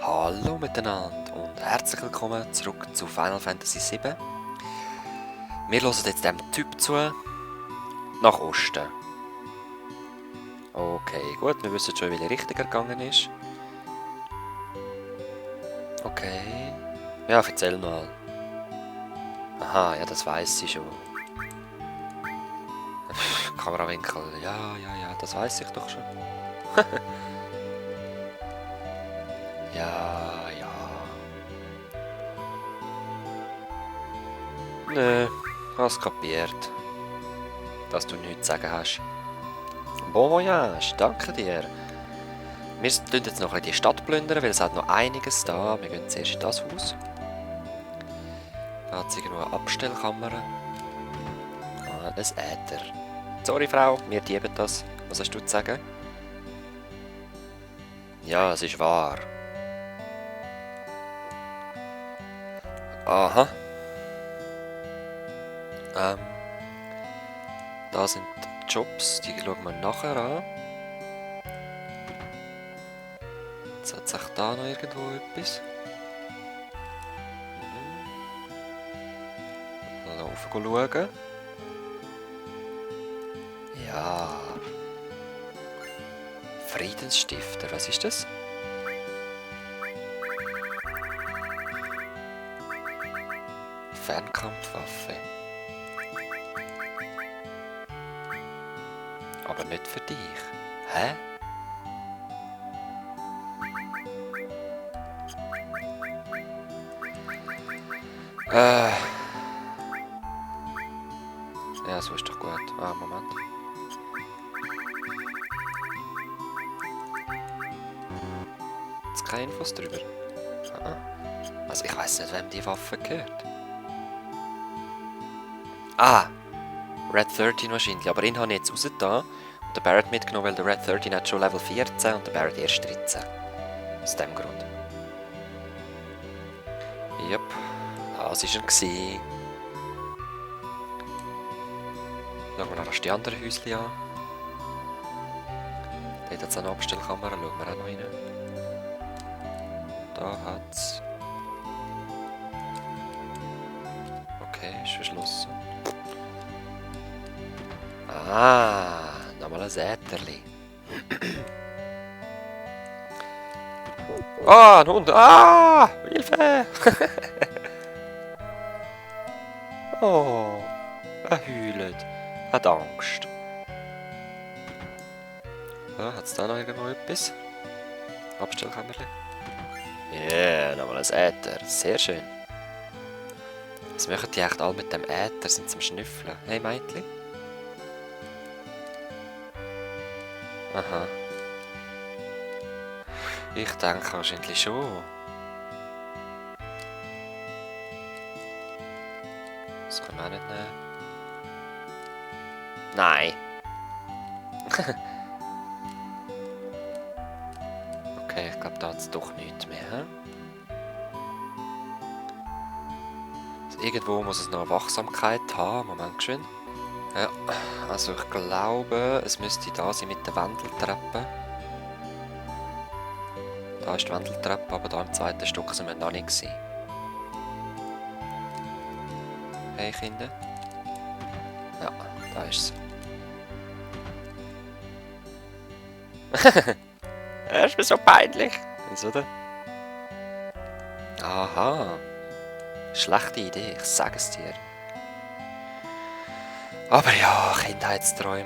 Hallo miteinander und herzlich willkommen zurück zu Final Fantasy VII. Wir hören jetzt dem Typ zu, nach Osten. Okay, gut, wir wissen schon, wie der richtig gegangen ist. Okay, ja, erzähl mal. Aha, ja, das weiß ich schon. Kamerawinkel, ja, das weiß ich doch schon. Ja. Nö, hast kapiert, dass du nichts zu sagen hast. Bon voyage, danke dir. Wir tun jetzt noch die Stadt plündern, weil es hat noch einiges da. Wir gehen zuerst in das Haus. Da hat es irgendwo eine Abstellkammer. Ah, ein Äther. Sorry Frau, wir dieben das. Was hast du zu sagen? Ja, es ist wahr. Aha. Da sind die Jobs, die schauen wir nachher an. Jetzt hat sich da noch irgendwo etwas. Laufen schauen. Ja. Friedensstifter, was ist das? Fernkampfwaffe. Aber nicht für dich. Hä? Ja, so ist doch gut. Ah, Moment. Jetzt keine Infos drüber. Ah. Also ich weiß nicht, wem die Waffe gehört. Ah! Red 13 wahrscheinlich, aber ihn habe ich jetzt rausgetan und den Barrett mitgenommen, weil der Red 13 hat schon Level 14 und der Barrett erst 13. Aus dem Grund. Yep, das war er gewesen. Schauen wir noch die anderen Häuschen an. Dort hat es eine Abstellkammer, schauen wir auch noch rein. Da hat es... Okay, ist verschlossen. Ah, nochmal ein Ätherli. Ah, ein Hund! Ah, Hilfe! Oh, er heult. Er hat Angst. Ja, hat es da noch irgendwo etwas? Abstellkammerli. Yeah, nochmal ein Äther. Sehr schön. Was machen die echt alle mit dem Äther? Sind zum Schnüffeln? Hey, Mädchen? Aha. Ich denke wahrscheinlich schon. Das können wir auch nicht nehmen. Nein. Okay, ich glaube, da hat es doch nichts mehr. He? Also irgendwo muss es noch eine Wachsamkeit haben. Moment, schön. Ja, also ich glaube, es müsste da sein mit der Wendeltreppe. Da ist die Wendeltreppe, aber da im zweiten Stock sind wir noch nicht gewesen. Hey Kinder. Ja, da ist es. Das ist mir so peinlich. Wieso denn? Aha. Schlechte Idee, ich sage es dir. Aber ja, Kindheitsträume.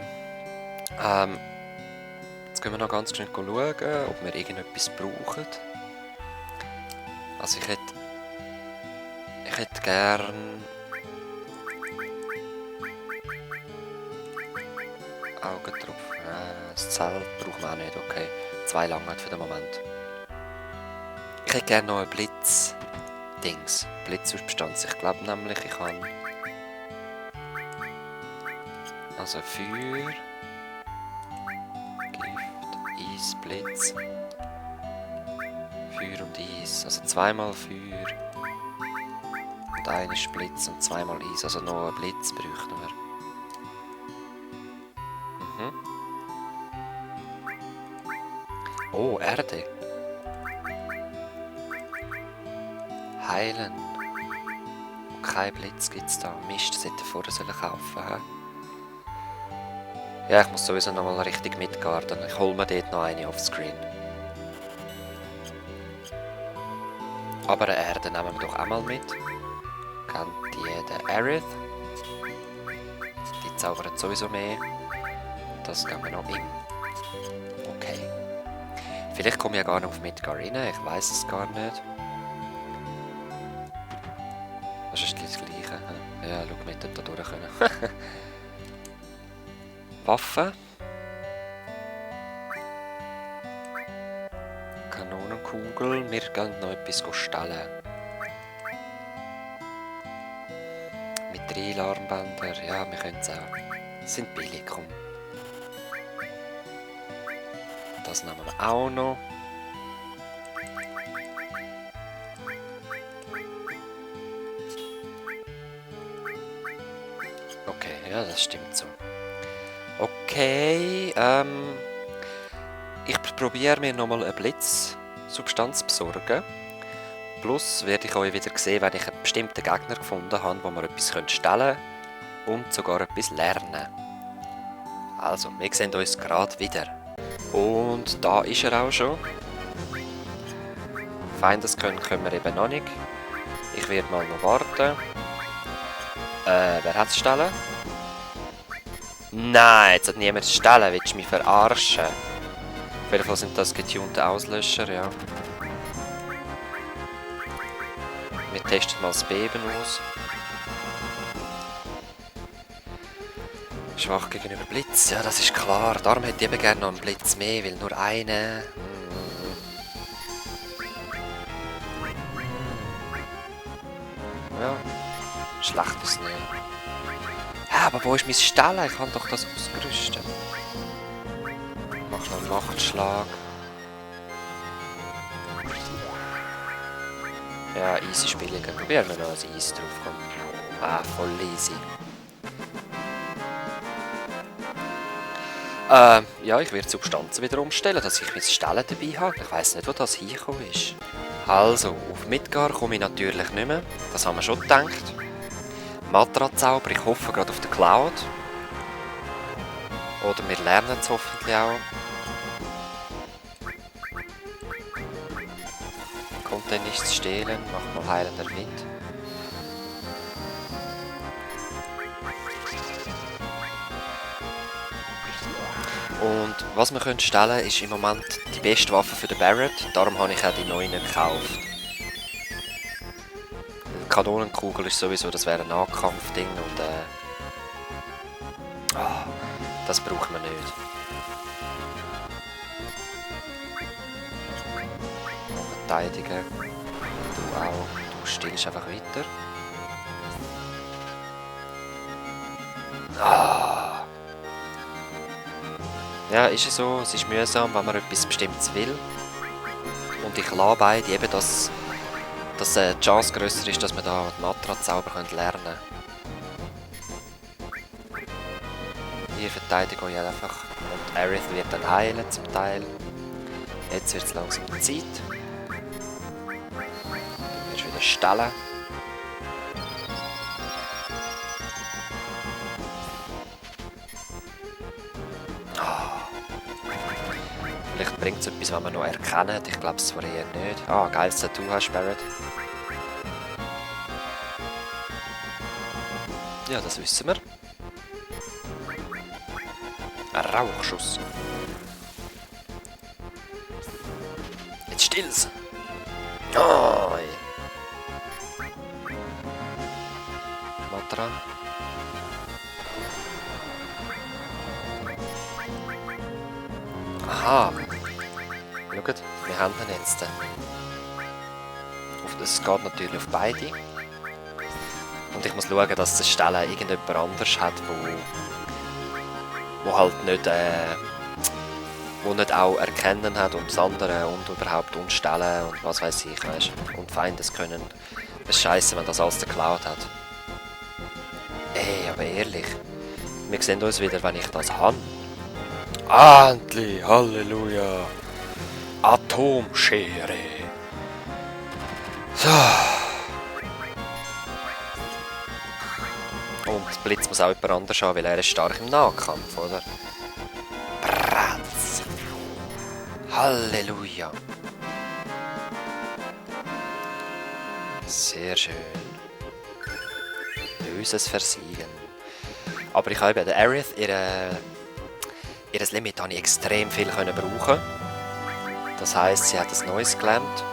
Jetzt gehen wir noch ganz schnell schauen, ob wir irgendetwas brauchen. Also ich hätte gern Augentropfen. Das Zelt brauchen wir auch nicht, okay. 2 lange für den Moment. Ich hätte gerne noch ein Blitz-Dings. Blitzausbestand. Ich glaube nämlich, ich kann... Also Feuer... Gift, Eis, Blitz... Feuer und Eis. Also 2-mal Feuer... Und 1 ist Blitz und 2-mal Eis. Also noch einen Blitz bräuchten wir. Oh, Erde. heilen. Kein Blitz gibt es da. Mist, das hätte ich vorher kaufen sollen. Ja, ich muss sowieso nochmal richtig mitgarden. Ich hole mir dort noch eine offscreen. Aber eine Erde nehmen wir doch auch mal mit. Kennt die Aerith. Die zaubert sowieso mehr. Das gehen wir noch in. Okay. Vielleicht komme ich ja gar nicht auf Midgar rein, ich weiß es gar nicht. Das ist das Gleiche. Ja, schau, wir da durch können. Waffen. Kanonenkugel. Wir gehen noch etwas stellen. Mit 3 Alarmbändern. Ja, wir können es auch. Sind billig, komm. Das nehmen wir auch noch. Okay, ja, das stimmt so. Okay, ich probiere mir nochmal eine Blitzsubstanz besorgen. Plus werde ich euch wieder sehen, wenn ich einen bestimmten Gegner gefunden habe, wo wir etwas stellen können und sogar etwas lernen. Also, wir sehen uns gerade wieder. Und da ist er auch schon. Feindeskönnen können wir eben noch nicht. Ich werde mal noch warten. Wer hat es stellen? Nein, jetzt hat niemand es stellen. Willst du mich verarschen? Auf jeden Fall sind das getunte Auslöscher, ja. Wir testen mal das Beben aus. Schwach gegenüber Blitz, ja, das ist klar. Darum hätte ich eben gerne noch einen Blitz mehr, weil nur einen. Ja, schlecht ist es nicht. Ja, aber wo ist mein Stellen? Ich habe doch das ausgerüstet. Ich mache noch einen Machtschlag. Ja, easy Spiele. Probieren wir noch ein Eis drauf kommt. Ah, voll easy. Ja, ich werde die Substanzen wieder umstellen, dass ich mein Stellen dabei habe. Ich weiss nicht, wo das hingekommen ist. Also, auf Midgar komme ich natürlich nicht mehr. Das haben wir schon gedacht. Matra-Zauber, ich hoffe gerade auf den Cloud. Oder wir lernen es hoffentlich auch. Kommt denn nichts stehlen, mach mal heilender Wind. Und was wir können stellen, ist im Moment die beste Waffe für den Barret. Darum habe ich auch die neuen gekauft. Die Kanonenkugel ist sowieso, das wäre ein Nahkampfding und das brauchen wir nicht. Verteidigen. Du auch. Du stillst einfach weiter. Ja, ist es so. Es ist mühsam, wenn man etwas Bestimmtes will. Und ich lasse beide eben, dass die Chance grösser ist, dass wir da die Matra-Zauber lernen können. Hier verteidige ich einfach. Und Aerith wird dann heilen zum Teil. Jetzt wird es langsam Zeit. Dann wirst du wieder stellen. Vielleicht bringt es etwas, wenn man noch erkennen. Ich glaube es vorher nicht. Ah, geiles Tattoo hast, Barret. Ja, das wissen wir. Ein Rauchschuss. Jetzt still's. Oh, Matra. Aha. Schaut, wir haben ihn jetzt. Es geht natürlich auf beide. Und ich muss schauen, dass das Stellen irgendjemand anders hat, wo halt nicht, wo nicht auch erkennen hat und das andere und überhaupt unstellen und was weiß ich, weißt du. Und Feindes können. Das ist scheiße, wenn das alles der Cloud hat. Ey, aber ehrlich. Wir sehen uns wieder, wenn ich das habe. Endlich, Halleluja. Atomschere. So. Blitz muss auch jemand anders haben, weil er ist stark im Nahkampf, oder? Bratz! Halleluja! Sehr schön. Böses Versiegen. Aber ich habe bei der Aerith ihr Limit habe ich extrem viel brauchen. Das heisst, sie hat ein neues gelernt.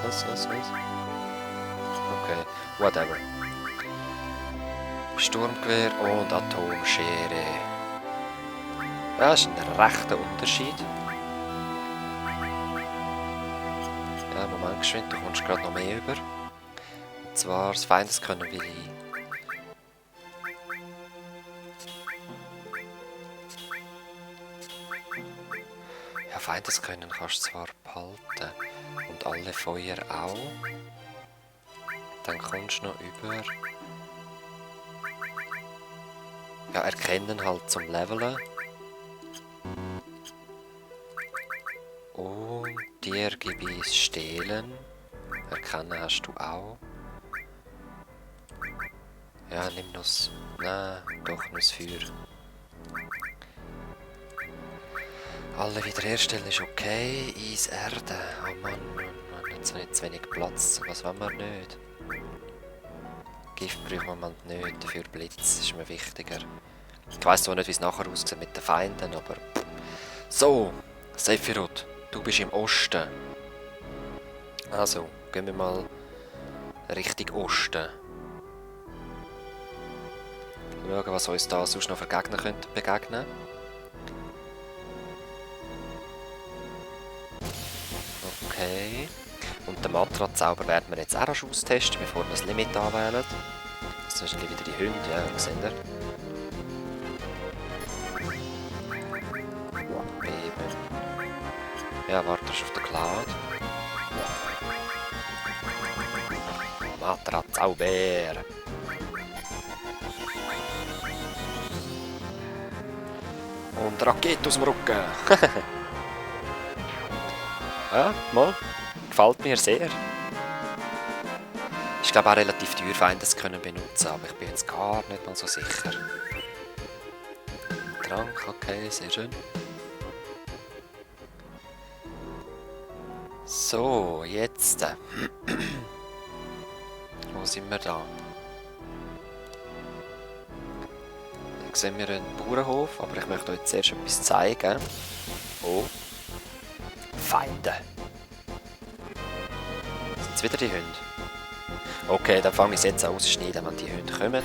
Was? Okay, whatever. Sturmgewehr und Atomschere. Ja, das ist ein rechter Unterschied. Ja, Moment geschwind, du kommst gerade noch mehr über. Und zwar das Feindeskönnen will ich. Ja, Feindeskönnen kannst du zwar behalten. Und alle Feuer auch. Dann kommst du noch über. Ja, erkennen halt zum Leveln. Und dir gebe ich das Stehlen. Erkennen hast du auch. Ja, nimm noch das... Nein, doch noch das Feuer. Alle wiederherstellen ist okay. Eis, Erde. Oh Mann, jetzt habe ich zu wenig Platz. Was wollen wir nicht? Gift brauchen wir nicht, dafür Blitz ist mir wichtiger. Ich weiss zwar nicht, wie es nachher aussieht mit den Feinden, aber... So, Sephiroth, du bist im Osten. Also, gehen wir mal Richtung Osten. Schauen, was uns da sonst noch für Gegner könnten begegnen. Okay. Und den Mantra-Zauber werden wir jetzt auch rasch austesten, bevor wir das Limit anwählen. Das sind wieder die Hunde, ja, seht ihr. Beben. Ja, wartest auf den Cloud. Mantra-Zauber. Und Rakete aus dem Rücken. Ja, mal. Gefällt mir sehr. Ich glaube auch relativ teuer, Feinde das können benutzen, aber ich bin jetzt gar nicht mal so sicher. Trank, okay, sehr schön. So, jetzt. Wo sind wir da? Dann sehen wir einen Bauernhof, aber ich möchte euch zuerst etwas zeigen. Oh. Feinde. Sind es wieder die Hunde? Okay, dann fange ich es jetzt an auszuschneiden, wenn die Hunde kommen.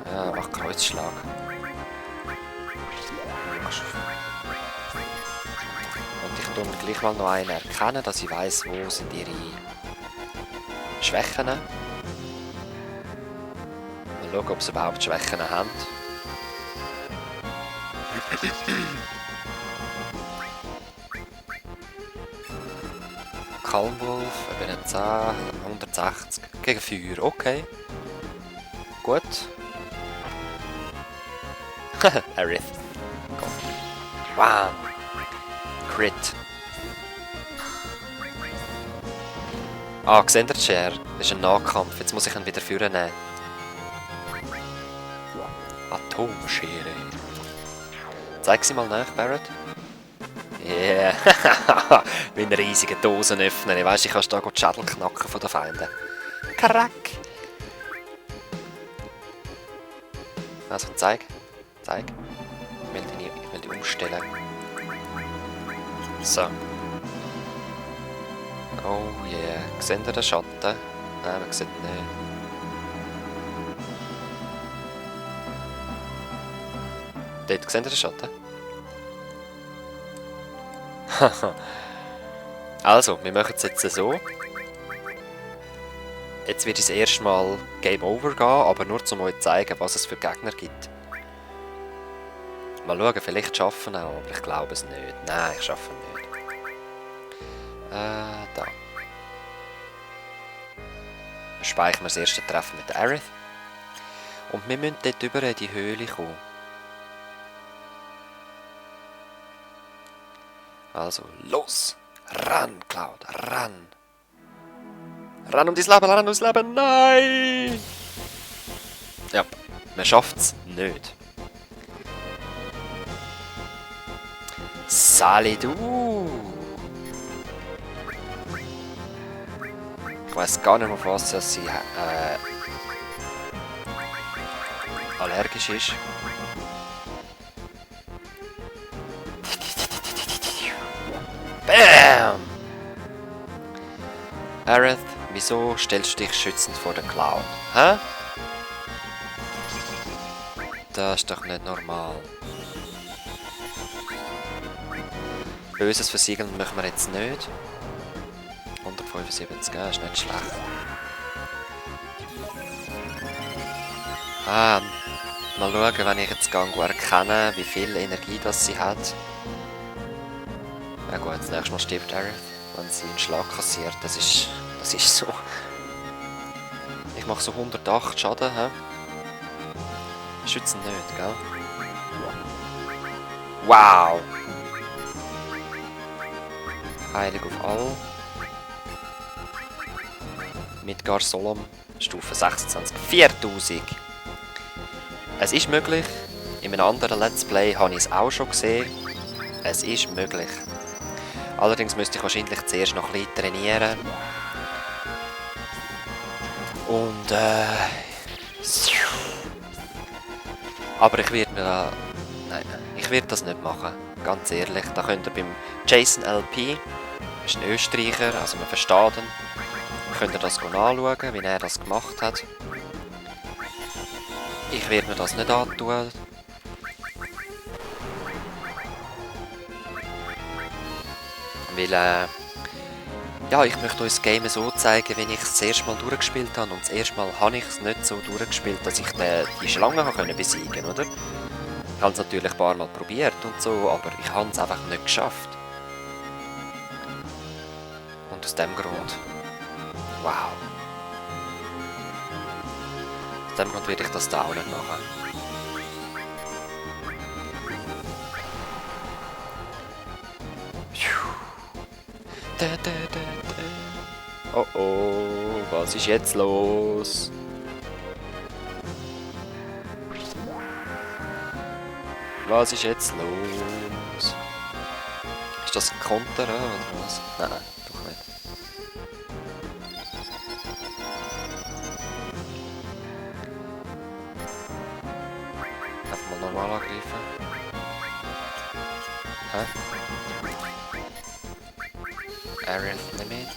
Ja, mach Kreuzschlag. Und ich tue gleich mal noch einen erkennen, dass ich weiss, wo sind ihre Schwächen. Mal schauen, ob sie überhaupt Schwächen haben. Kalmwolf, über eine 10, 160 gegen Feuer, okay. Gut. Aerith. Wow. Crit. Ah, seht ihr den Share? Das ist ein Nahkampf, jetzt muss ich ihn wieder führen nehmen. Atomschere. Zeig sie mal nach, Barret. Yeah. Wie eine riesige Dosen öffnen. Ich weiss, ich kann da die Schädel knacken von den Feinden. Krack! Also, zeig. Zeig. Ich will die umstellen. So. Oh yeah. Seht ihr den Schatten? Nein, man sieht nicht. Dort, seht ihr den Schatten? Also, wir machen es jetzt so. Jetzt wird es erstmal Game Over gehen, aber nur um euch zu zeigen, was es für Gegner gibt. Mal schauen, vielleicht schaffen auch, aber ich glaube es nicht. Nein, ich schaffe nicht. Da. Dann speichern wir das erste Treffen mit der Aerith. Und wir müssen dort über in die Höhle kommen. Also, los! Ran, Cloud, ran! Ran um dein Leben, ran ums Leben, nein! Ja, man schafft's nicht. Sali du! Ich weiss gar nicht mehr, auf was dass sie allergisch ist. Bam! Aerith, wieso stellst du dich schützend vor der Cloud? Hä? Das ist doch nicht normal. Böses versiegeln machen wir jetzt nicht. 175 ist nicht schlecht. Mal schauen, wenn ich jetzt Gangu erkenne, wie viel Energie das sie hat. Ja gut, das nächste Mal stirbt Aerith, wenn sie einen Schlag kassiert. Das ist so. Ich mache so 108 Schaden, hä? Schützen nicht, gell? Wow! Heilig auf all. Midgar Solemn, Stufe 26. 4000! Es ist möglich. In einem anderen Let's Play habe ich es auch schon gesehen. Es ist möglich. Allerdings müsste ich wahrscheinlich zuerst noch ein bisschen trainieren. Und aber ich werde ich werde das nicht machen. Ganz ehrlich. Da könnt ihr beim Jason LP, ist ein Österreicher, also man versteht ihn. Könnt ihr das anschauen, wie er das gemacht hat. Ich werde mir das nicht antun. Weil, ja, ich möchte euch das Game so zeigen, wie ich es das erste Mal durchgespielt habe. Und das erste Mal habe ich es nicht so durchgespielt, dass ich die Schlange besiegen konnte, oder? Ich habe es natürlich ein paar Mal probiert und so, aber ich habe es einfach nicht geschafft. Und aus dem Grund... Wow. Aus dem Grund werde ich das da auch nicht machen. Oh oh, was ist jetzt los? Was ist jetzt los? Ist das ein Konter oder was? Nein, doch nicht. Einfach mal normal angreifen. Hä? Aerith nicht.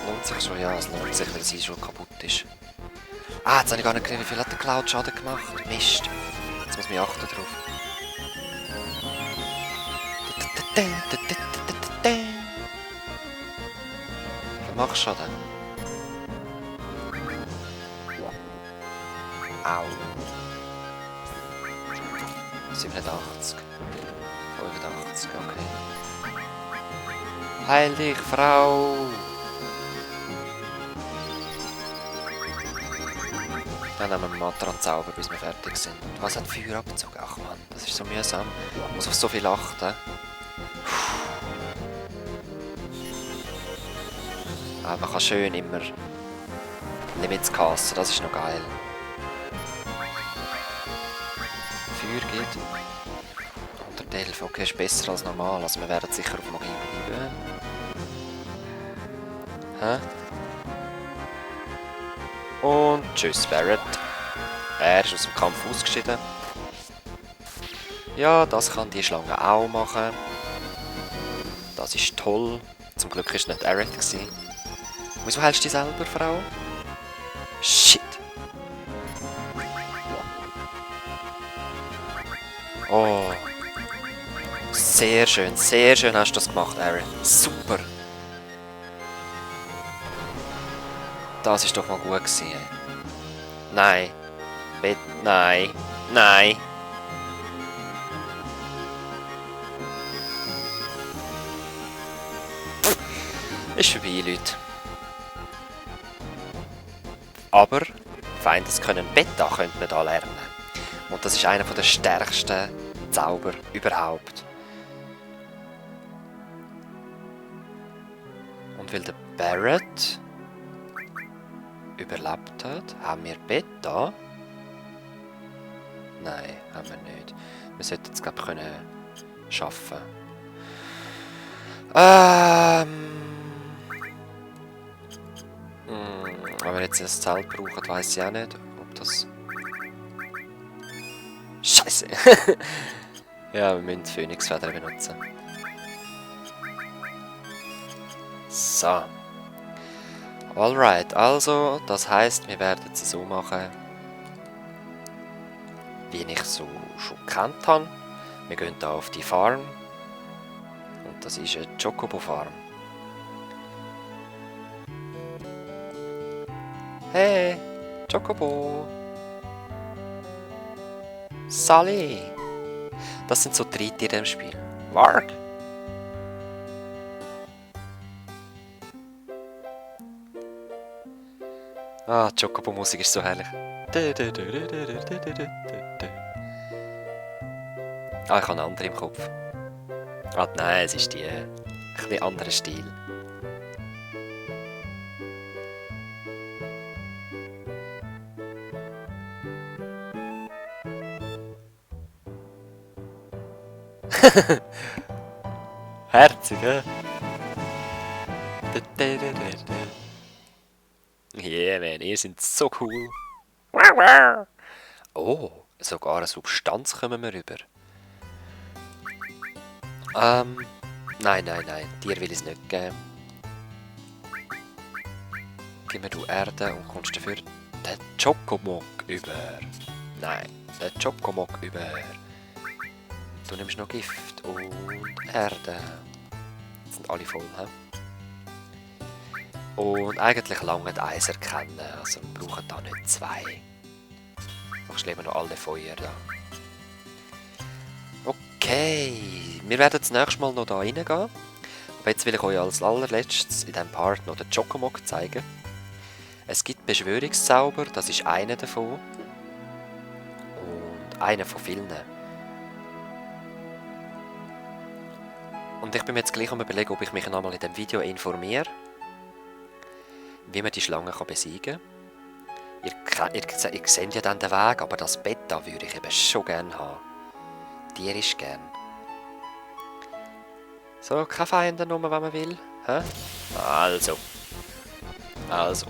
Lohnt sich schon? Ja, es lohnt sich, weil sie schon kaputt ist. Ah, jetzt habe ich gar nicht gesehen, wie viel hat der Cloud Schaden gemacht. Mist. Jetzt muss ich achten drauf. Was machst du Schaden? Au. 87. 85, okay. Heil dich, Frau! Dann nehmen wir Matran-Zauber, bis wir fertig sind. Und was hat Feuer abgezogen? Ach man, das ist so mühsam. Ich muss auf so viel achten. Aber man kann schön immer Limits casten, das ist noch geil. Feuer geht. Unter die 11, okay, ist besser als normal. Also wir werden sicher auf Magie bleiben. Hä? Und tschüss, Barret. Er ist aus dem Kampf ausgeschieden. Ja, das kann die Schlange auch machen. Das ist toll. Zum Glück war es nicht Aerith. Wieso hältst du dich selber, Frau? Shit. Oh. Sehr schön hast du das gemacht, Aerith. Super. Das ist doch mal gut gewesen. Nein. Nein. Nein. Ist vorbei, Leute. Aber Feindes können Beta könnte man da lernen. Und das ist einer der stärksten Zauber überhaupt. Und weil der Barrett überlebt hat, haben wir Beta? Nein, haben wir nicht. Wir sollten es, glaube ich, können schaffen. Wenn wir jetzt ein Zelt brauchen, weiss ich auch nicht, ob das... Scheiße! Ja, wir müssen Phönixfedern benutzen. So. Alright, also, das heisst, wir werden es so machen, wie ich so schon gekannt habe. Wir gehen hier auf die Farm. Und das ist eine Chocobo-Farm. Hey, Chocobo! Sally! Das sind so drei Tiere im Spiel. Warg! Ah, die Chocobo-Musik ist so herrlich. Ah, ich habe eine andere im Kopf. Ah, nein, es ist die ein bisschen andere Stil. Herzig, hä? Yeah, man, ihr seid so cool. Oh, sogar eine Substanz kommen wir rüber. Nein, dir will ich es nicht geben. Gib mir du Erde und kommst dafür den Chocomog über. Nein, den Chocomog über. Du nimmst noch Gift und Erde. Jetzt sind alle voll, hä? Und eigentlich lange eins erkennen, also wir brauchen da nicht zwei. Machst lieber noch alle Feuer da. Okay, wir werden das nächste Mal noch da reingehen. Aber jetzt will ich euch als allerletztes in diesem Part noch den Chocomog zeigen. Es gibt Beschwörungszauber, das ist einer davon. Und einer von vielen. Und ich bin mir jetzt gleich am Überlegen, ob ich mich nochmal in diesem Video informiere, wie man die Schlange besiegen kann. Ihr seht ja dann den Weg, aber das Beta würde ich eben schon gerne haben. Tierisch gern. So, keine Feindennummer, wenn man will. Hä? Also. Ja, ich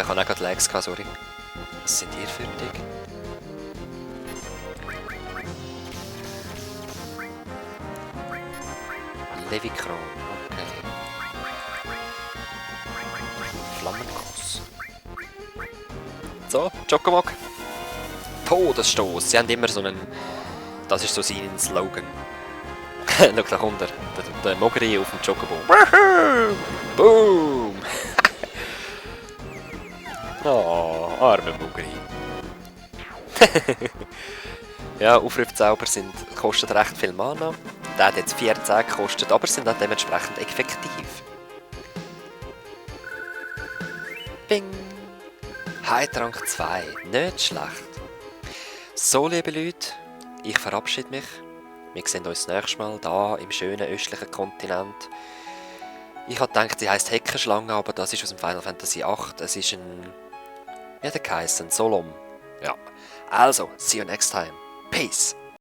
habe auch gerade Lags gehabt, sorry. Was sind ihr für Dinge? Levikron, okay. Flammenkuss. So, Chocomog. Todesstoß. Sie haben immer so einen... Das ist so sein Slogan. Schau da unten. Der Mogri auf dem Chocobo. Boom! Oh, arme Mogri. Ja, Aufrufzauber kosten recht viel Mana. Der hat jetzt 14 gekostet, aber sind auch dementsprechend effektiv. Bing! Heiltrank 2. Nicht schlecht. So, liebe Leute, ich verabschiede mich. Wir sehen uns das nächste Mal hier im schönen östlichen Kontinent. Ich habe gedacht, sie heisst Heckenschlange, aber das ist aus dem Final Fantasy 8. Es ist ein... Wie hat er geheißen? Solom. Ja. Also, see you next time. Peace.